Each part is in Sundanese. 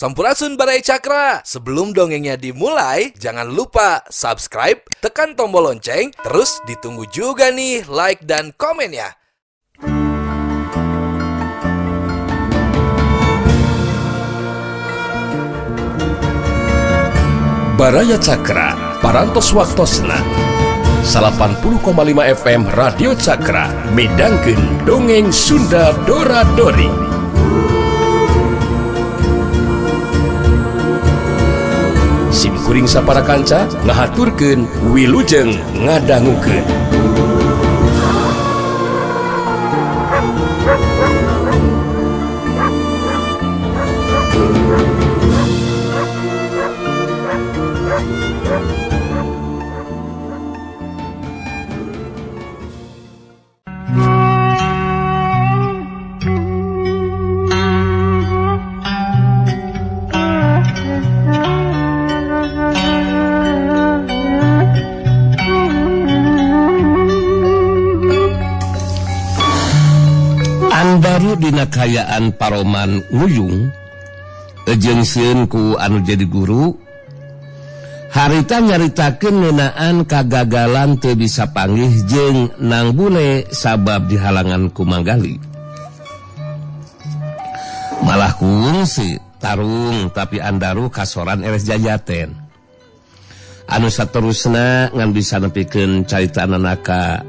Sampurasun Baraya Cakra. Sebelum dongengnya dimulai, jangan lupa subscribe, tekan tombol lonceng, terus ditunggu juga nih like dan komennya. Baraya Cakra, Parantos Waktosna 80,5 FM Radio Cakra midangkeun dongeng Sunda Dora Dori. Sim kuring sapara kanca ngahaturkeun wilujeng ngadangukeun. Andaru dina kayaan paroman nguyung jeung sieun ku anu jadi guru harita nyaritakeun ngeunaan kagagalan teu bisa panggih jeung Nang Bule sabab dihalangan ku Manggali. Malah kungsi tarung tapi Andaru kasoran eres jajaten. Anu saterusna ngan bisa nepikeun caritanana ka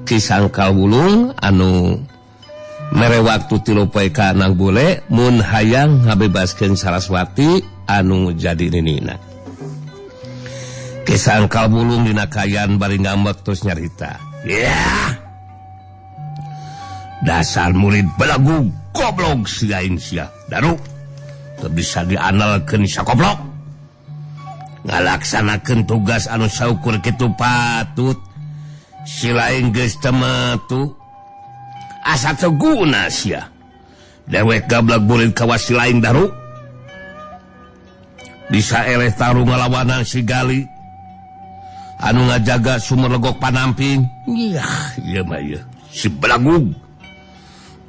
Ki Sangkal Wulung anu mere waktu 3 poe ka Nang Bule mun hayang ngabebaskeun Saraswati anu jadi ninina. Ki Sangkal Wulung dina kayan bari ngambek terus nyarita. Yeah! Dasar murid belagu goblok sia sia. Daru teu bisa diandalkeun sakoblok. Ngalaksanakeun tugas anu saukur kitu patut. Si lain geus tematu. Asa teu guna sia. Dewek gablek murid kawas si lain Daru. Bisa eleh tarung ngalawanan si Gali. Anu ngajaga sumur legok panamping. Yah, ieu mah ieu. Si belagug.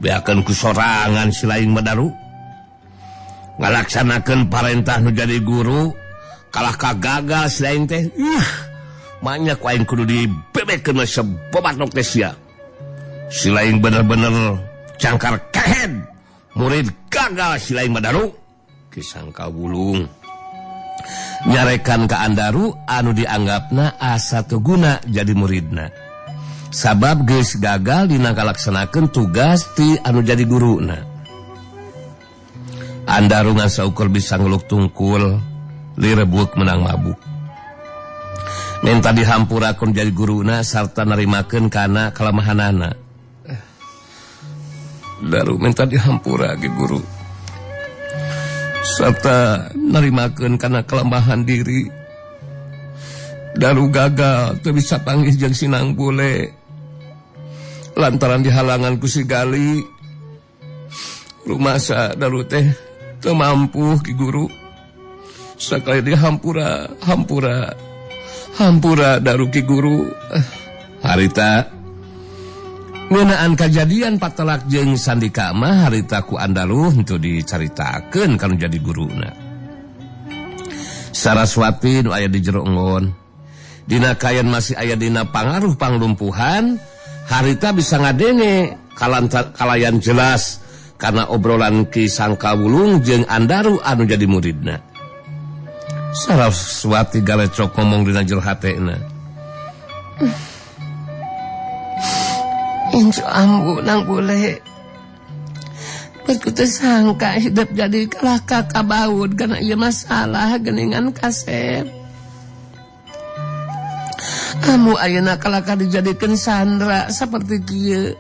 Beakeun ku sorangan si lain mah Daru. Ngalaksanakeun parentah nu jadi guru, kalah kagagal si lain teh. Ih, manya ku aing kudu dibebekeun mah sebobatok teh sia. Si lain bener-bener cangkar kehed. Murid gagal si lain mah Daru. Ki Sangkal Wulung nyarekan ka Andaru anu dianggapna asa teu guna jadi muridna. Sabab geus gagal dina ngalaksanakeun tugas ti anu jadi guruna. Andaru ngan saukur bisa ngeluk tungkul, lirebuk menang mabuk. Minta dihampurakeun jadi guruna sarta narimakeun kana kalemahanana. Daru minta dihampura ge guru. Serta narimakeun kana kelemahan diri. Daru gagal teu bisa panggih jeung si Nang Bule. Lantaran dihalangan ku si Gali. Rumasa Daru teh teu mampu ki guru. Sakali dihampura, hampura. Hampura Daru ki guru. Harita ngeunaan kajadian patelak jeung Sandika mah harita ku Andaru henteu dicaritakeun kanu jadi guruna. Saraswati nu aya di jero enggon. Dina kayan masih aya dina pangaruh panglumpuhan, harita bisa ngadenge kalayan jelas karena obrolan Ki Sangkal Wulung jeung Andaru anu jadi muridna. Saraswati galecok ngomong dina jero hatena. Incu ambu Nang Bule. Berkutu sangka hidup jadi kalah kakak baud karena ieu masalah geningan kasep. Kamu ayeuna kalakah dijadikeun sandra seperti kieu.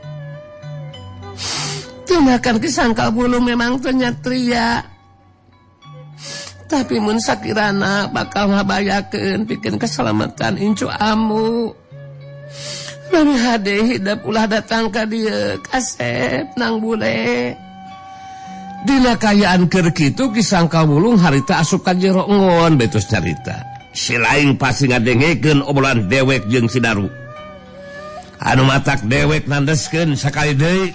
Tindakan Ki Sangkal Wulung memang teu nyatria. Tapi mun sakirana bakal ngabayakeun pikeun keselamatan incu ambu. Lami hade hidup ulah datang ka dieu kasep Nang Bule. Dina kayaan keur kitu Ki Sangkal Wulung harita asup ka jero enggon betus carita. Si lain pasti ngadengekeun obrolan dewek jeung si Daru. Anu matak dewek nandeskeun sakali deui.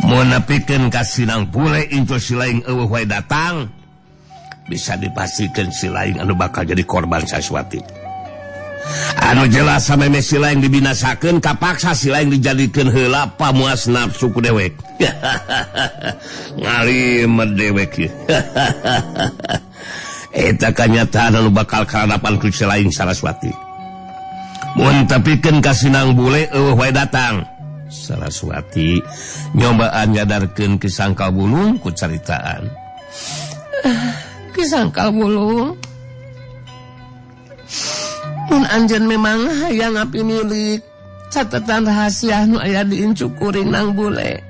Mun nepikeun ka Sinang Bule incu silaing eueuh wae datang, bisa dipastikan silaing anu bakal jadi korban Saraswati. Anu jelas sameme silaing dibinasakeun, kapaksa silaing dijadikeun heula pamuas nafsu ku dewek. Ngalimet dewek ieu. Eta kanyataan anu bakal karadapan ku silaing Saraswati. Mun tepikeun ka Sinang Bule eueuh wae datang. Saraswati nyobaan nyadarkeun Ki Sangkal Bulung ku caritaan. Ki Sangkal Bulung, mun anjeun memang hayang api milik catatan rahasia nu aya di incu kuring Nang Bule.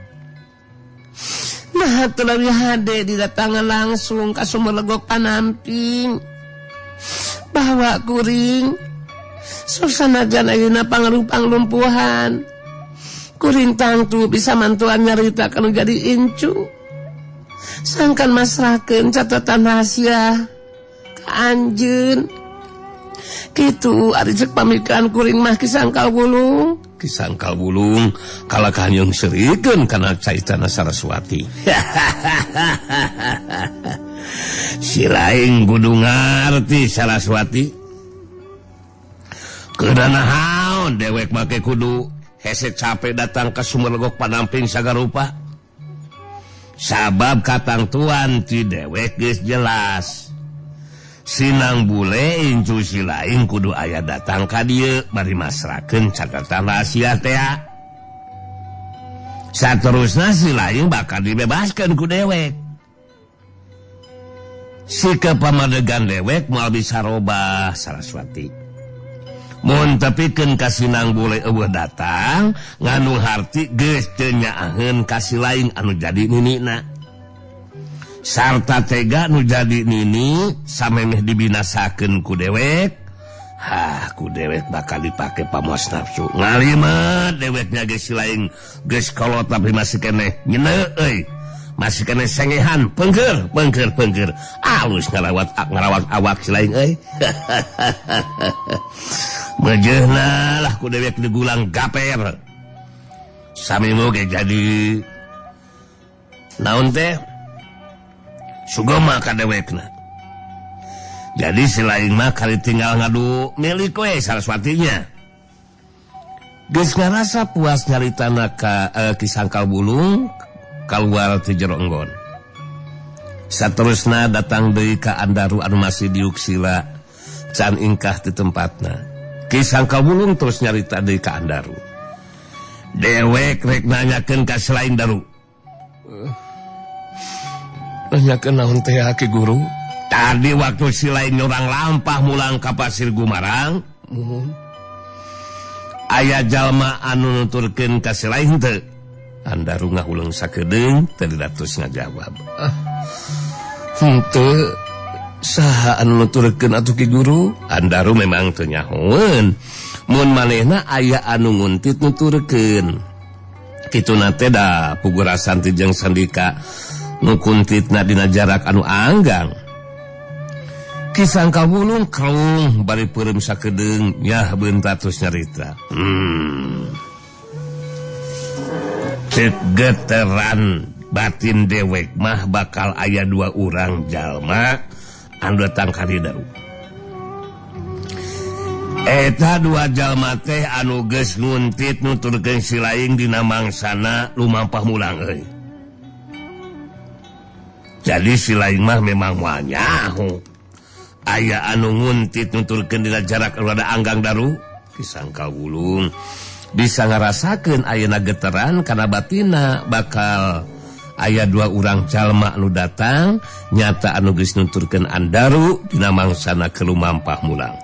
Nah, teu leuwih hade didatangan langsung ka Sumur Legok Panamping. Bawa kuring susanajan ayeuna pangarupang lumpuhan. Kuring tangtu bisa mantuan nyarita kalau jadi incu. Sangkan masrahkeun catatan rahasia ka anjeun. Kitu ari cek pamikiran kuring mah Ki Sangkal Bulung. Ki Sangkal Bulung kalakah nyeung seurikeun kana caritana Saraswati. Si laing kudu ngarti Saraswati. Keuna naon dewek make kudu hese capek datang ke Sumur Legok Panamping sagarupa. Sabab katangtuan ti dewek geus jelas. Sinang Bule incu silaing kudu aya datang ka dieu bari masrakeun catatan rahasia teh. Saterusna silaing bakal dibebaskeun ku dewek. Sikap pamadegan dewek moal bisa robah Saraswati. Mun tepikeun ka Sinang Bule eueuh datang, nganu harti geus teu nyaaheun ka silaing anu jadi ninina. Sarta tega nu jadi nini samemeh dibinasakeun ku dewek, hah ku dewek bakal dipake pamuas nafsu. Ngalimet deweknya geus silaing geus kolot tapi masih keneh nyeuneu euy. Masih keneh sengehan, pengker pengker pengker. Alus ngarawat awak silaing euy. Mejehna lah ku dewek digulang gaper. Sami moge jadi naon teh? Sugema ka dewekna. Jadi silaing mah kali tinggal ngadu milik we Saraswatinya. Geus ngarasa puas nyaritana ka Ki Sangkal Bulung kaluar ti jero enggon. Saterusna datang deui ka Andaru anu masih diuk sila can ingkah di tempatna. Ki Sangkal Bulung terus nyarita deui ka Andaru. Dewek rek nanyakeun ka silaing Daru. Nanyakeun naon teh Ki Guru? Tadi waktu silaing nyorang lampah mulang ka Pasir Gumarang, aya jalma anu nuturkeun ka silaing teu. Andaru ngahuleng sakedeung teu datus ngajawab. Henteu, saha anu nuturkeun atuh Ki Guru? Andaru memang teu nyahoeun. Mun manehna aya anu nguntit nuturkeun. Kituna teh da pugurasan ti jeung Sandika nu kuntitna dina jarak anu anggang. Ki Sangkal Bulung krung bari peureum sakedeung nyah beunta terus nyarita. Cek geteran batin dewek mah bakal aya dua urang jalma anu datang ka dieu Daru. Eta dua jalma teh anu geus nguntit nuturkeun silaing dina mangsana lumampah mulang euy. Jadi silaing mah memang moal nyaho. Aya anu nguntit nuturkeun dina jarak anu rada anggang Daru. Ki Sangkal Bulung bisa ngarasakeun ayeuna geteran kana batina bakal aya dua urang jalma anu datang nyata anu geus nuturkeun Andaru dina mangsana keur lumampah mulang.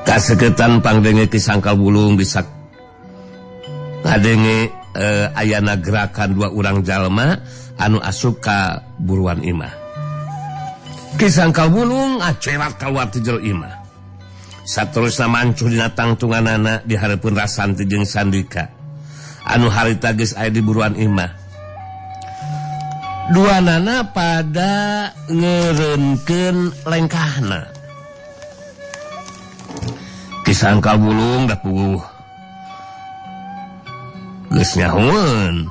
Kaseketan pangdenge Ki Sangkal Bulung bisa ngadenge ayana gerakan dua urang jalma anu asup ka buruan imah. Ki Sangkal Bulung acerat kaluar ti jero imah. Saterusna mancuh dina tangtunganana di hareupeun Rasanti jeung Sandika anu harita geus aya di buruan imah. Duanana pada ngeureunkeun lengkahna. Ki Sangkal Bulung da puguh geus nyahoeun.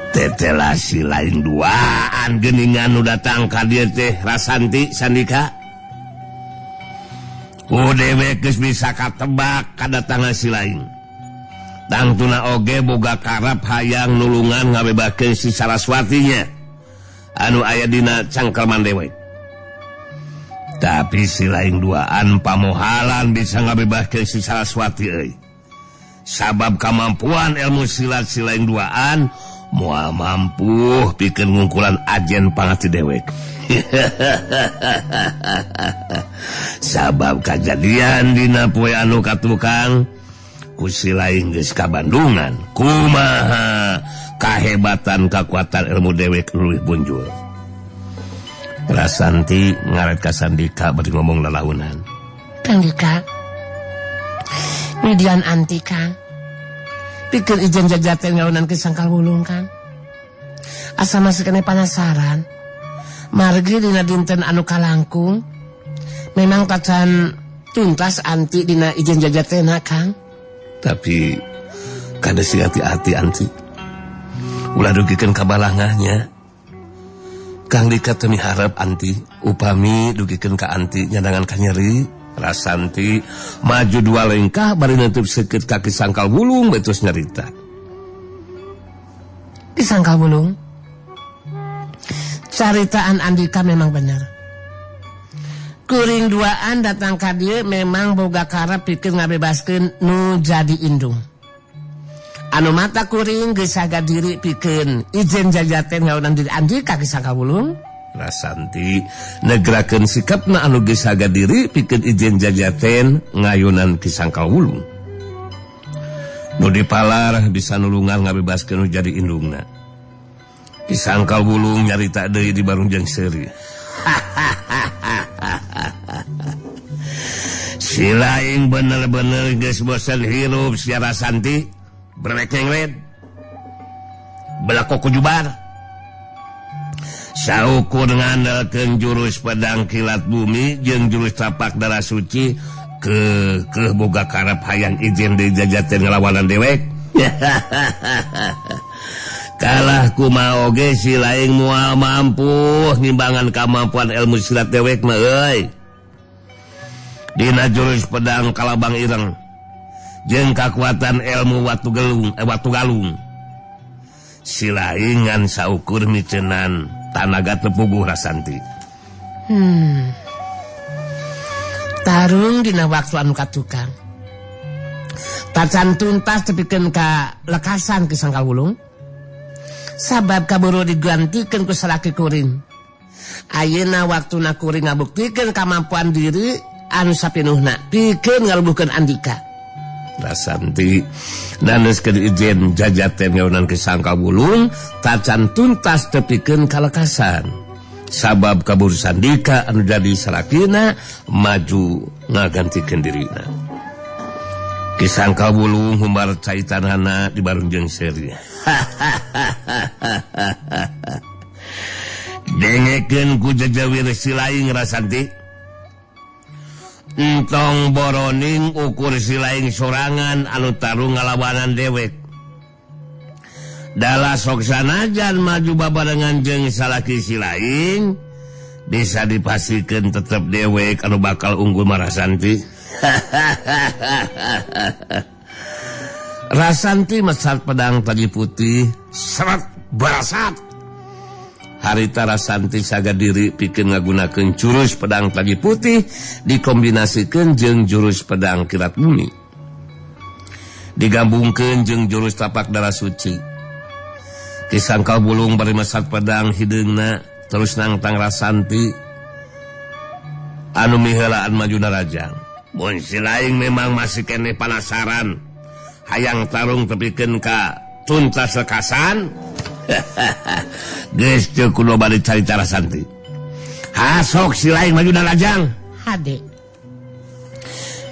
Tetela si lain duaan geningan nu datang ka dieu teh Rasanti Sandika. Ku dewek geus bisa katebak kadatangan si lain. Tangtuna oge boga karep hayang nulungan ngabebakeun si Saraswatinya anu aya dina cangkelman dewek. Tapi si lain duaan pamohalan bisa ngabebaskeun si Saraswati euy. Sabab kamampuan ilmu silat si lain duaan moal mampu pikeun ngungkulan ajen pangati dewek. Sabab kajadian dina poe anu katukang ku si lain geus ka Bandungan. Kumaha kahebatan kakuatan ilmu dewek leuwih bunjul. Rasanti ngaret ka Sandika bari ngomong lalaunan. Sandika, midian anti Kang. Pikir ijen jajaten ngaunan ke Sangkal Wulung Kang. Asa masih kena penasaran. Margi dina dinten anu kalangkung memang tacan tuntas anti dina ijen jajatena Kang. Tapi kada sing hati-hati anti. Ulah dugikeun ka balangahnya. Kang Dika teu miharep anti upami dugikeun ka anti nyandangan kanyeri. Rasanti maju dua lengkah bari nutup seukeut kaki Sangkal Wulung betus nyarita. Di Sangkal Wulung caritaan Andika memang benar. Kuring duaan datang ka dieu memang boga karep pikeun ngabebaskeun nu jadi indung. Anu mata kuring geus saga diri pikeun ijen jajaten ngaunan diri Andika ki Sangkal Wulung. Rasanti negrakeun sikapna anu geus saga diri pikeun ijen jajaten ngayunan Ki Sangkal Wulung. Nu dipalar bisa nulungan ngabebaskeun nu jadi indungna. Ki Sangkal Wulung nyarita deui di barung jeung seuri. Si lain bener-bener geus bosen hirup sia Rasanti. Berwekengred belako kujubar. Saukur ngandalkeun jurus pedang kilat bumi jeung jurus tapak darah suci ke boga karep hayang izin deui jajaten ngalawanan dewek. Kalah kumaha oge si lain moal mampu ngimbangan kamampuan ilmu silat dewek mah euy. Dina jurus pedang kalabang ireng jeung kakuatan ilmu watu gelung watu galung. Si lain ngan saukur micenan tanaga tepuguh Rasanti. Tarung dina waktu anu katukang. Tacan tuntas tepikeun ka lekasan Ki Sangkal Wulung. Sabab kaburu digantikeun ku salaki kuring. Ayeuna waktuna kuring ngabuktikeun kamampuan diri anu sapinuhna pikeun ngalubuhkeun Andika. Rasanti naneskeun ijen jajaten ngaunan Ki Sangkal Wulung tacan tuntas tepikeun kalekasan. Sabab kaburu Sandika anu jadi salakina maju ngagantikeun dirina. Ki Sangkal Wulung humbar caitanana di barung jeung seuri. Dengekeun ku jejawir si lain Rasanti. Entong boroning ukur si lain sorangan anu tarung ngalawanan dewek. Dalah sok sanajan maju babarengan jeung salaki si lain bisa dipastikan tetep dewek anu bakal unggul Marasanti. Rasanti mesat pedang tadi putih seret barasat. Harita Rasanti saga diri pikeun ngagunakeun jurus pedang tadi putih dikombinasikeun jeung jurus pedang kilat bumi. Digabungkeun jeung jurus tapak darah suci. Ki Sangkal Wulung bari mesat pedang hideungna terus nangtang Rasanti anu miheulaan maju narajang. Mun si lain memang masih keneh panasaran hayang tarung tepikeun ka tuntas lekasan. Geus teu kudu bari carita Rasanti. Hasok si lain maju darajang. Hade.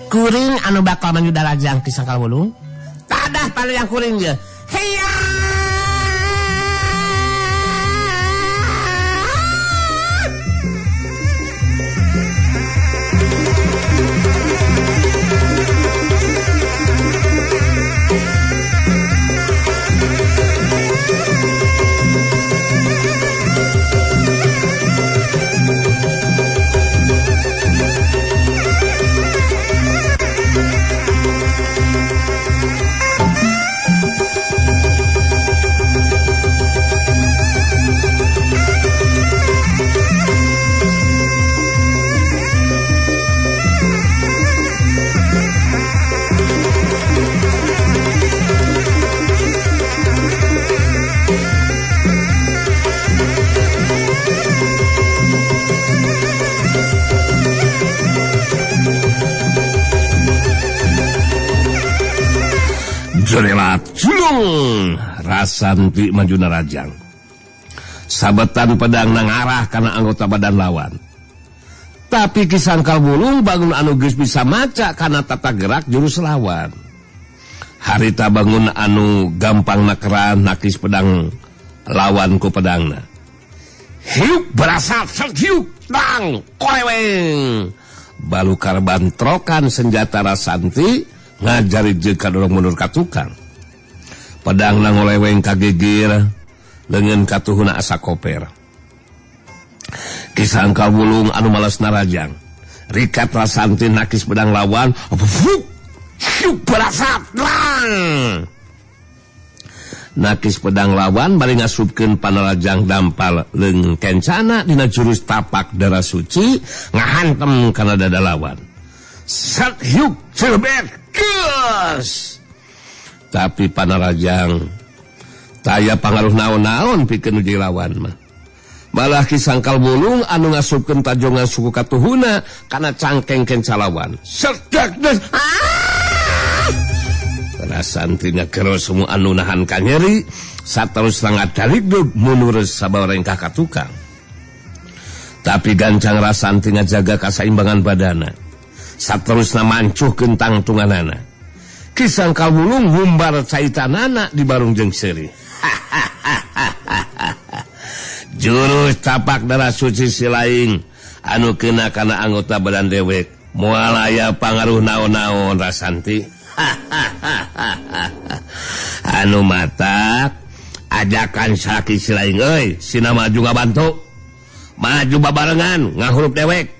Kuring anu bakal maju darajang Ki Sangkal Wulung. Tadah paling yang kuring je. Hiya! Jorelat julung Rasanti maju narajang. Sabetan pedang nangarah kana anggota badan lawan. Tapi Ki Sangkal Wulung bangun anu geus bisa maca kana tata gerak jurus lawan. Harita bangun anu gampang nakeran nakis pedang lawan ku pedangna. Hiuk berasa hiuk tang koreweng. Balukar bantrokan senjata Rasanti ngajari jeung kadorong mundur ka tukang. Pedangna ngoleweng kagigir, leungeun katuhuna asa koper. Ki Sangkal Wulung anu malas narajang. Rikat Rasanti nakis pedang lawan, hiuk berasa tang. Nakis pedang lawan bari ngasupkeun panarajang dampal leung kencana dina jurus tapak darah suci ngahantem kana dada lawan. Sat hiuk celebet geus. Tapi panarajang taya pangaruh naon-naon pikeun nu lawan mah. Malah Ki Sangkal Wulung anu ngasupkeun tajongan suku katuhuna kana cangkeng kenca lawan. Serdak geus. Rasanti ngagero semua anu nahan kanyeri saterus ngadarigdug mundur sabawa rengkah ka tukang. Tapi gancang Rasanti ngajaga kasaimbangan badana. Saterusna mancuhkeun tangtunganana. Ki Sangkal Wulung humbar caitanana di barung jeung seuri. Jurus tapak darah suci silaing anu kena kana anggota badan dewek moal aya pangaruh naon-naon Rasanti. Anu matak ajakan salaki silaing euy sina maju ngabantu maju babarengan ngahurup dewek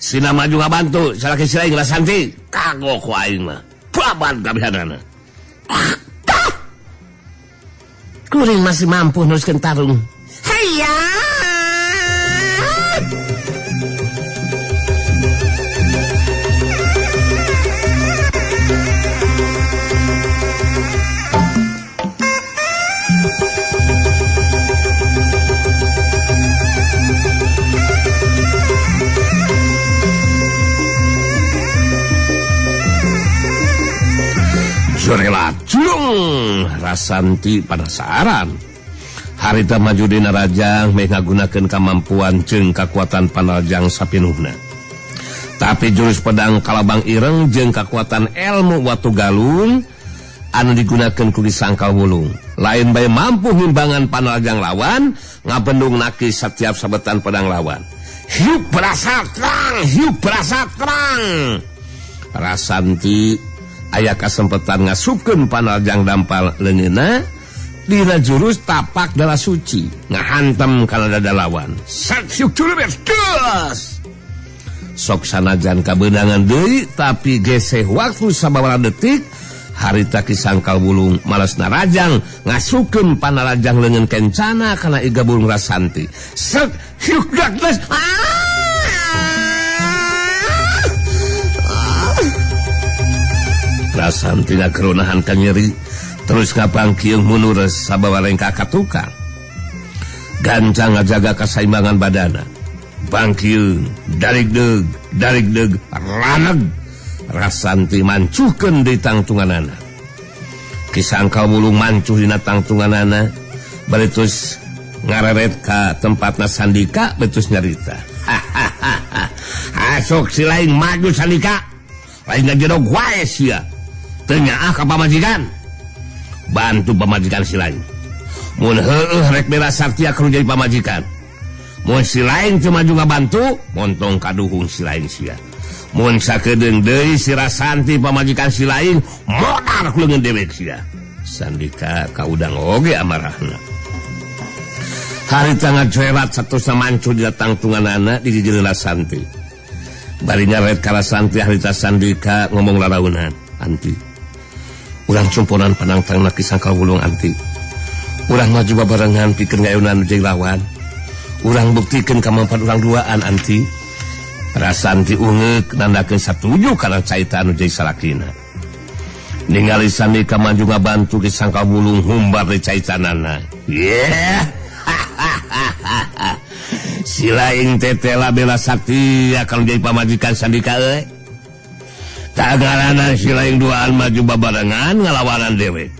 sina maju ngabantu salaki silaing Rasanti kagok ku aing mah babar kabihanana. Kuring masih mampu neruskeun tarung. Hayya. Jorelat julung Rasanti penasaran. Harita maju dina rajang meh ngagunakeun kamampuan jeung kakuatan panarajang sapinuhna. Tapi jurus pedang kalabang ireng jeung kakuatan ilmu watu galung anu digunakeun ku Ki Sangkal Wulung. Lain bae mampu ngimbangan panarajang lawan, ngabendung nakis setiap sabetan pedang lawan. Hiuk berasa terang, hiuk berasa terang. Rasanti aya kasempetan ngasupkeun panarajang dampal leungeunna dina jurus tapak darah suci ngahantem kana dada lawan. Sat hiuk culebet geus. Sok sanajan kabeunangan deui tapi geseh waktu sababaraha detik harita Ki Sangkal Wulung malas narajang ngasupkeun panarajang leungeun kencana kana iga burung Rasanti. Sat hiuk geus. Rasanti ngageronahan kanyeri terus ngabangkiung mundur sabawa rengkah ka tukang. Gancang ngajaga kasaimbangan badana. Bangkiung darigdeg darigdeg raneg Rasanti mancuhkeun di tangtunganana. Ki Sangkal Wulung mancuh dina tangtunganana bari terus ngareret ka tempatna Sandika betus nyarita. Asok si lain maju Sandika. Lain ngajedog wae sia. Teu nyaah ka pamajikan. Bantu pamajikan si lain. Mun heueuh rek bela Sartia kudu jadi pamajikan. Mun si lain teu maju ngabantu, montong kaduhung si lain sia. Mun sakedeung deui si Rasanti pamajikan si lain, modar ku leungeun dewek sia. Sandika kaudang oge amarahna. Harita ngajoelat satusna mancu dina tangtunganana di gigir Rasanti. Bari nyaret ka Rasanti harita Sandika ngomong laraunan, "Anti, urang cumponan panangtangna Ki Sangkal Wulung anti. Urang maju babarengan pikeun ngayunan nu jeung lawan. Urang buktikeun kamampuan urang duaan anti." Rasanti ungeuk nandakeun satuju kana caita anu jadi salakina. Ningali Sandika maju ngabantu Ki Sangkal Wulung humbar di caitanana. Yeah. Si lain tetela bela sakti kalau jadi pamajikan Sandika euy. Tagaranan si lain duaan maju babarengan ngalawanan dewek.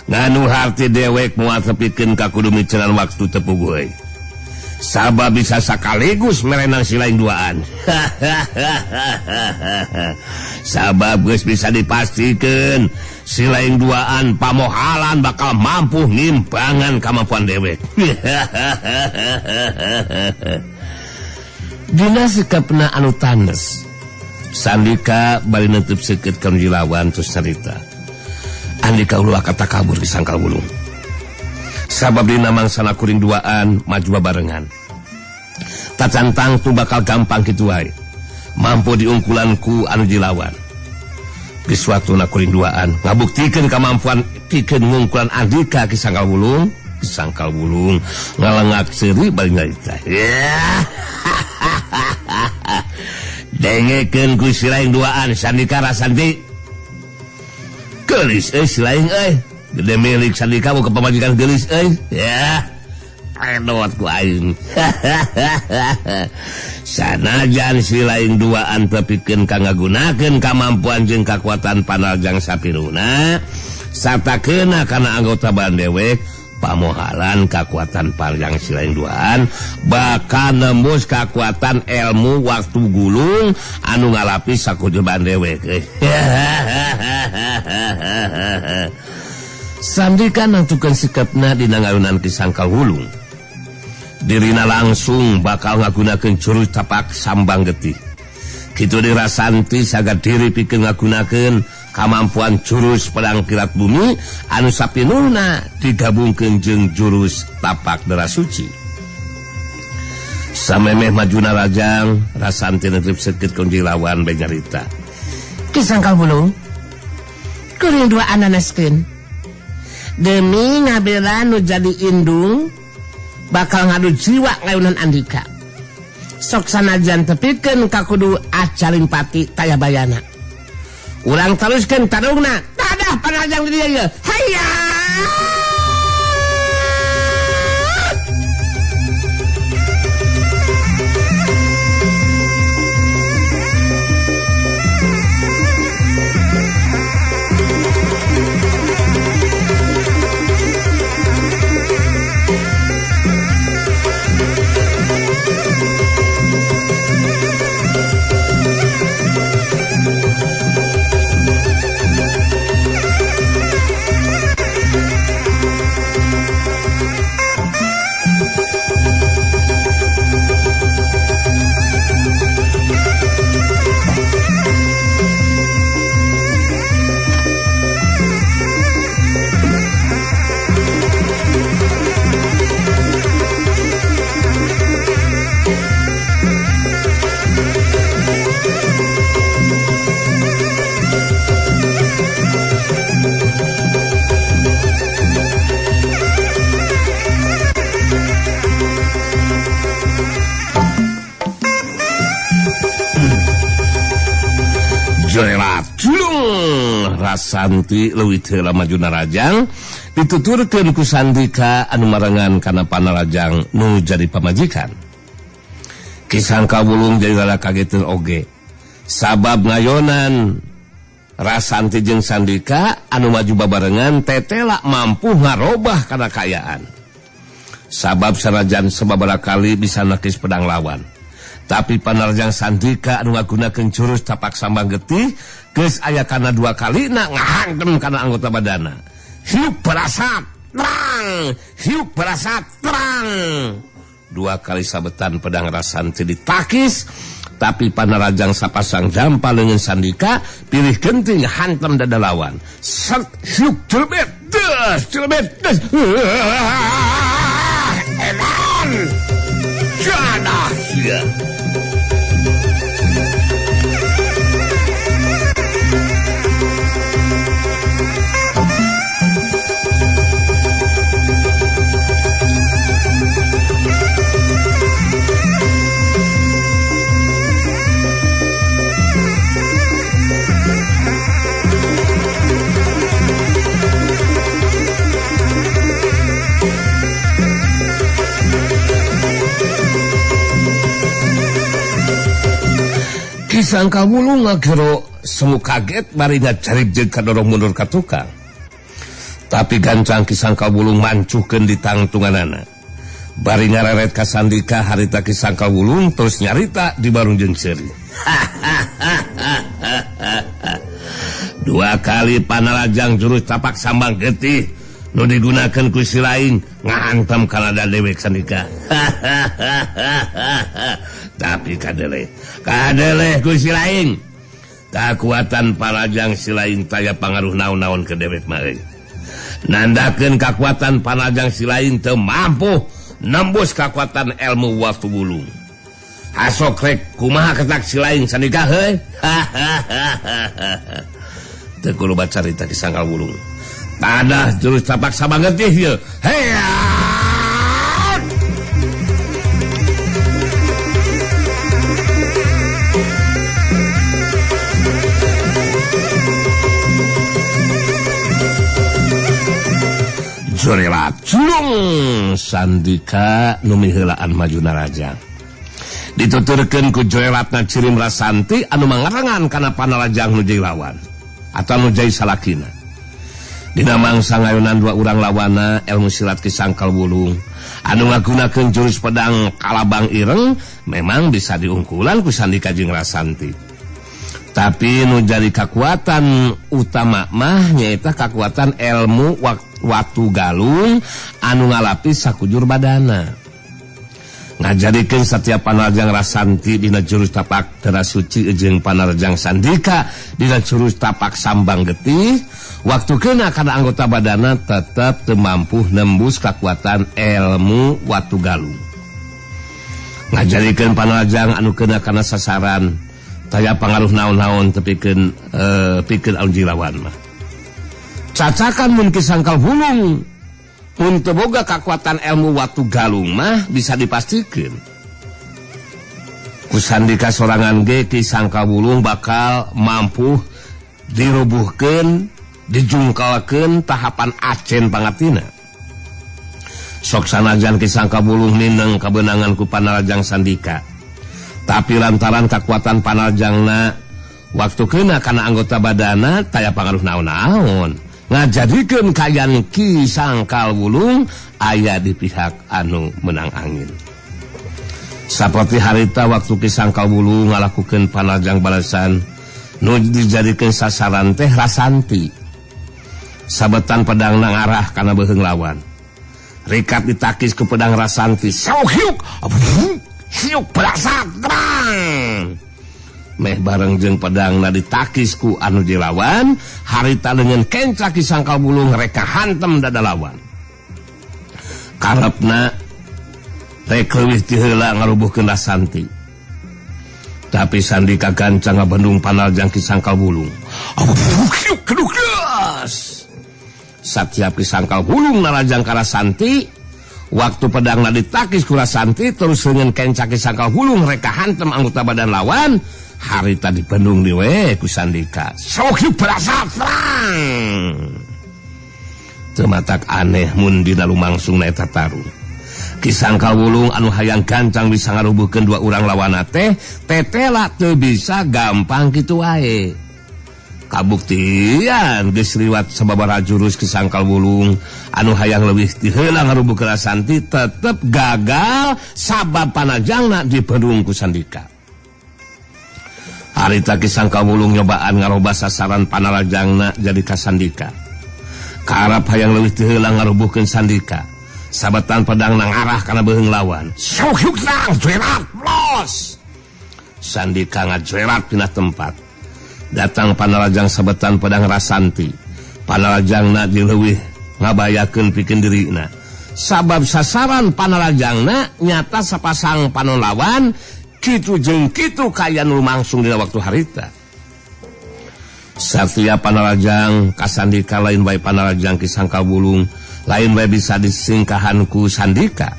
Nganu harti dewek moal tepikeun ka kudu miceran waktu tepuguh euy. Sabab bisa sakaligus merenang si lain duaan. Sabab geus bisa dipastikan si lain duaan pamohalan bakal mampu ngimbangan kemampuan dewek. Dina sikapna anu tanes, Sandika bari neunteup seukeut ka nu dilawan terus carita. Andika ulah kata kabur di Sangkal Wulung. Sabab dina mangsana kuring duaan maju babarengan. Tacantang tu bakal gampang kitu wae. Mampu diungkulan ku anu dilawan. Geus waktuna kuring duaan ngabuktikeun kamampuan pikeun ngungkulan Andika ki Sangkal Wulung, ki Sangkal Wulung ngalengak seuri bari nyarita. Dengekeun ku si lain duaan Sandika Rasanti. Geulis euy si lain euy. Gede milik Sandika mau kepamajikan geulis euy. Ya. Edot ku aing. Sanajan si lain duaan tepikeun ka ngagunakeun kamampuan jeung kakuatan panarjang sapiruna sarta keuna kana anggota badan dewek pamohalan kakuatan panarjang si lain duaan bakal nembus kakuatan ilmu waktu gulung anu ngalapis sakujur badan dewek. Sandika nangtukeun sikapna dina ngayunan Ki Sangkal Wulung. Dirina langsung bakal ngagunakeun jurus tapak sambang getih. Kitu dirasanti saged diri pikeun ngagunakeun kamampuan jurus pedang kilat bumi anu sapinulna digabungkeun jeung jurus tapak dera suci. Samemeh majuna rajang, Rasanti neunteup seukeut ka lawan bae nyarita. Ki Sangkal Wulung, kuring dua ananaskeun. Demi ngabela nu jadi indung bakal ngadu jiwa ngayunan Andika. Sok sanajan tepikeun ka kudu acaling pati taya bayana. Urang teruskeun tarungna, tadah panajang di dieu ieu. Hayya! Rasanti leuwih heula maju narajang dituturkeun ku Sandika anu marengan kana panarajang nu jadi pamajikan. Ki Sangkal Wulung jadi rada kageteun oge. Sabab ngayonan Rasanti jeung Sandika anu maju babarengan tetela mampu ngarobah kana kaayaan. Sabab sanajan sababaraha kali bisa nakis pedang lawan. Tapi panarjang Sandika anu ngagunakeun jurus tapak sambang getih geus aya kana dua kalina ngahangkem kana anggota badana. Hiup berasap terang, hiup berasap terang. Dua kali sabetan pedang Rasanti ditakis, tapi panarajang sapasang jampa leungeun Sandika pilih genting hantem dada lawan. Set hiup celebet des celebet des. Eman. Jadah sia. Sangkal Wulung ngagero semu kaget bari ngacarip jeung kadorong mundur ka tukang. Tapi gancang Ki Sangkal Wulung mancuhkeun di tangtunganana. Bari ngareret ka Sandika harita Ki Sangkal Wulung terus nyarita di barung jeung seuri. Dua kali panarajang jurus tapak sambang getih nu digunakeun ku si lain ngahantam kana dewek Sandika. Tapi kadeleh ku si lain. Kakuatan panarajang si lain taya pangaruh naon-naon ke dewek mah euy. Nandakeun kakuatan panarajang si lain teu mampu nembus kakuatan ilmu Watu Wulung. Hasok rek kumaha ketak si lain Sandika heuy. Teu kudu bacarita Ki Sangkal Wulung. Tadah jurus tapak sabang getih ieu. Heya! Jorelat julung Sandika nu miheulaan maju narajang. Dituturkeun ku jorelatna cirim Rasanti anu mangarangan kana panarajang nu jadi lawan atau nu jadi salakina. Dina mangsa ngayunan dua urang lawana ilmu silat Ki Sangkal Wulung anu ngagunakeun jurus pedang Kalabang Ireng memang bisa diungkulan ku Sandika jeung Rasanti. Tapi nu jadi kakuatan utama mah nyaeta kakuatan ilmu Watu Galung anu ngalapis sakujur badana. Ngajadikeun setiap panarajang Rasanti dina jurus tapak Tera Suci jeung panarajang Sandika dina jurus tapak sambang getih, waktu kena kana anggota badana tetep teu mampu nembus kakuatan ilmu Watu Galung. Ngajadikeun panarajang anu kena kana sasaran taya pangaruh naon-naon tepikeun pikeun anu lawan mah. Cacakan mun Ki Sangkal Wulung mun teu boga kakuatan ilmu Watu Galung mah bisa dipastikeun. Ku Sandika sorangan ge Ki Sangkal Wulung bakal mampu dirubuhkeun, dijungkalkeun tahapan acen pangatina. Sok sanajan Ki Sangkal Wulung nineng kabeunangan ku panarajang Sandika. Tapi lantaran kakuatan panarajangna waktu kena kana anggota badana taya pangaruh naon-naon. Ngajadikeun kayan Ki Sangkal Wulung aya di pihak anu menang angin. Saperti harita waktu Ki Sangkal Wulung ngalakukeun panarajang balasan nu dijadikeun sasaran teh Rasanti. Sabetan pedangna ngarah kana beuheung lawan. Rikat ditakis ku pedang Rasanti. Sauk hiuk, hiuk berasak terang. Meh bareng jeung pedangna ditakis ku anu dilawan, harita dengan kencak Ki Sangkal Wulung reka hantem dada lawan. Karepna rek leuwih ti heula ngarubuhkeun Rasanti. Tapi Sandika gancang ngabendung panarajang Ki Sangkal Wulung. Satiap Ki Sangkal Wulung narajang ka Rasanti, waktu pedangna ditakis ku Rasanti terus dengan kencak Ki Sangkal Wulung reka hantem anggota badan lawan. Harita dibendung diwe ku Sandika. Sok berasa terang. Teu matak aneh mun dina lumangsung na eta tarung. Ki Sangkal Wulung anu hayang gancang bisa ngarubuhkeun dua urang lawanna teh, tetela teu bisa gampang kitu wae. Kabuktian geus liwat sababaraha jurus Ki Sangkal Wulung anu hayang leuwih ti heula ngarubuhkeun Rasanti tetep gagal sabab panajangna dibendung ku Sandika. Harita Ki Sangkal Wulung nyobaan ngarobah sasaran panarajangna jadi ka Sandika. Karep hayang leuwih ti heula ngarubuhkeun Sandika. Sabetan pedangna ngarah kana beuheung lawan. Sok hiuk tang jerat los. Sandika ngajerat pindah tempat. Datang panarajang sabetan pedang Rasanti. Panarajangna dileuwih ngabayakeun pikeun dirina. Sabab sasaran panarajangna nyata sapasang panon lawan. Kitu jeung kitu kaya nu lumangsung dina waktu harita. Satiap panarajang ka Sandika lain wae panarajang Ki Sangkal Wulung lain wae bisa disingkahan ku Sandika.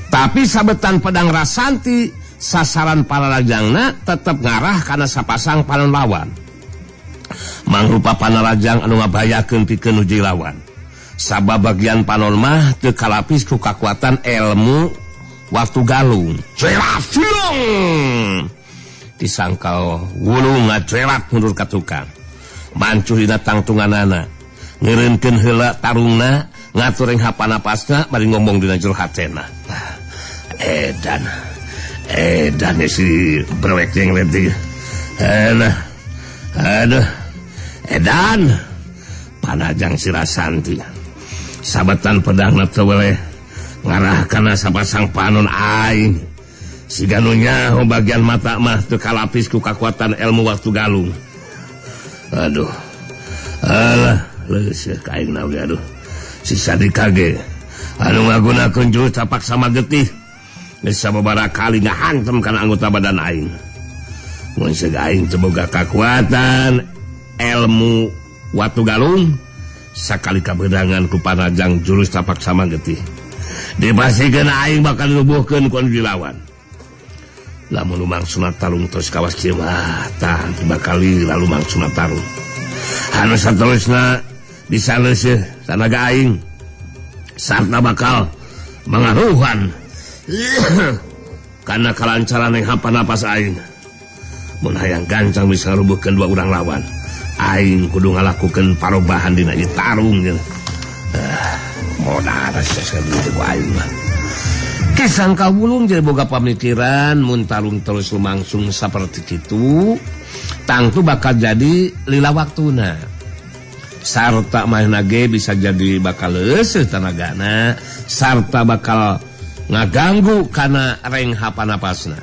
Tapi sabetan pedang Rasanti sasaran panarajangna tetep ngarah kana sapasang panon lawan. Mangrupa panarajang anu ngabayakeun pikeun nu jadi lawan. Sabab bagian panon mah teu kalapis ku kakuatan ilmu Watu Galung. Jelas. Disangkal wulung ngacuelak mundur ka tukang. Mancuh dina tangtunganana. Ngeureunkeun heula tarungna, ngatur ring hapanapasna bari ngomong dina jero hatena. Edan. Edan si brewek jeung leutik. Aduh. Aduh. Edan. Panajang si Rasanti. Sabetan pedangna teu weleh ngarah kana sapasang panon aing. Siga nu nyaho bagian mata mah teu kalapis ku kakuatan ilmu waktu galung. Aduh. Alah, leuseut ka aing na aduh. Si Sandika ge anu ngagunakeun jurus tapak sama getih. Geus sababaraha kali ngahantem kana anggota badan aing. Mun seug aing teu boga kakuatan ilmu watu galung sakali kabedangan ku panajang jurus tapak sama getih. Dipasikeun aing bakal dirubuhkeun ku anu dilawan. Lamun lumangsuna tarung terus kawas kieu mah tah bakal lalu mangsuna tarung. Anu saterusna bisa leuseuh tanaga aing sarta bakal mangaruhan karena kalancaran yang hampa napas aing. Mun hayang gancang bisa ngarubuhkeun dua urang lawan, aing kudu ngalakukeun parobahan dina ieu tarung jeung modal sia ku aing mah. Kisangka wulung jadi boga pamikiran mun tarung terus lumangsung saperti kitu tangtu bakal jadi lila waktuna. Sarta manehna ge bisa jadi bakal leuseut tanagana sarta bakal ngaganggu kana reng hapanapasna.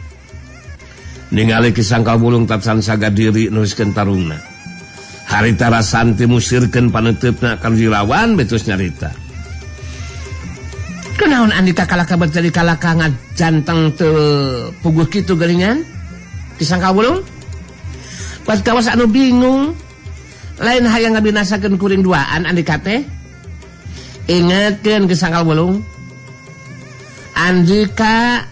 Ningali Kisangka wulung tacan saga diri neruskeun tarungna. Harita Rasanti musirkeun paneuteup-na ka dilawan betus nyarita. Kunaon Andika kalaka berjadi kalaka ngajanteng teu puguh kitu geuningan? Kisangka wulung? Pas kawas anu bingung, lain hayang ngabinasakeun kuring duaan Andika teh. Ingetkeun Kisangka wulung. Andika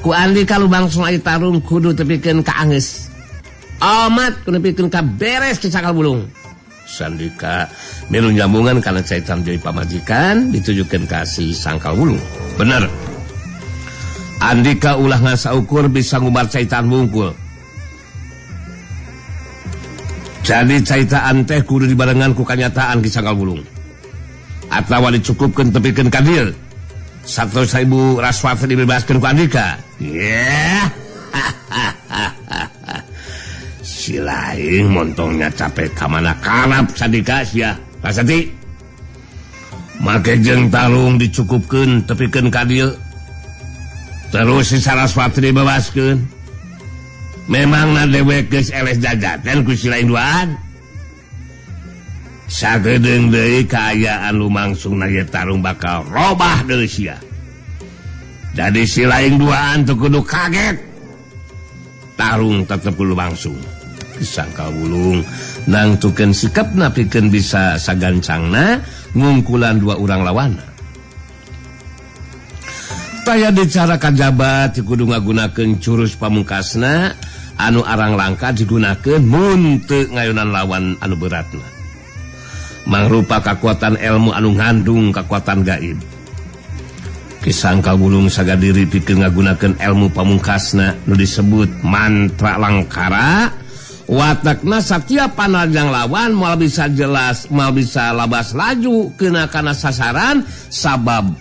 ku Andika lumangsung aya tarung kudu tepikeun ka anggeus. Omat kudu tepikeun ka beres Kisangka wulung. Sandika milu nyambungan karena caitan jadi pamajikan ditujukan kasih Sangkal Wulung. Bener. Andika ulah ngasaukur bisa ngubar caitan wungkul. Jadi caitan teh kudu dibarengan ku kanyataan ki Sangkal Wulung. Atawa dicukupkeun tepikeun ka dieu. 100.000 raswat dibebaskeun ku Andika. Yeah. Si lain montongnya capek kamana kalap Sandika sia. Rasanti. Make jeung tarung dicukupkeun tepikeun ka dieu. Terus si Saraswati dibebaskeun. Memangna dewek geus eleh jajaten ku si lain duaan. Sagedeung deui kaayaan lumangsungna ieu tarung bakal robah deui sia. Jadi si lain duaan teu kudu kaget. Tarung tetep kudu langsung. Kisangka wulung nangtukeun sikapna pikeun bisa sagancangna ngungkulan dua urang lawanna. Taya dicara kajabat kudu ngagunakeun jurus pamungkasna anu arang langka digunakeun mun teu ngayunan lawan anu beratna. Mangrupa kakuatan ilmu anu ngandung kakuatan gaib. Kisangka wulung sagadiri pikeun ngagunakeun ilmu pamungkasna nu disebut mantra langkara. Watakna setiap panajang lawan moal bisa jelas, moal bisa labas laju kena kana sasaran sabab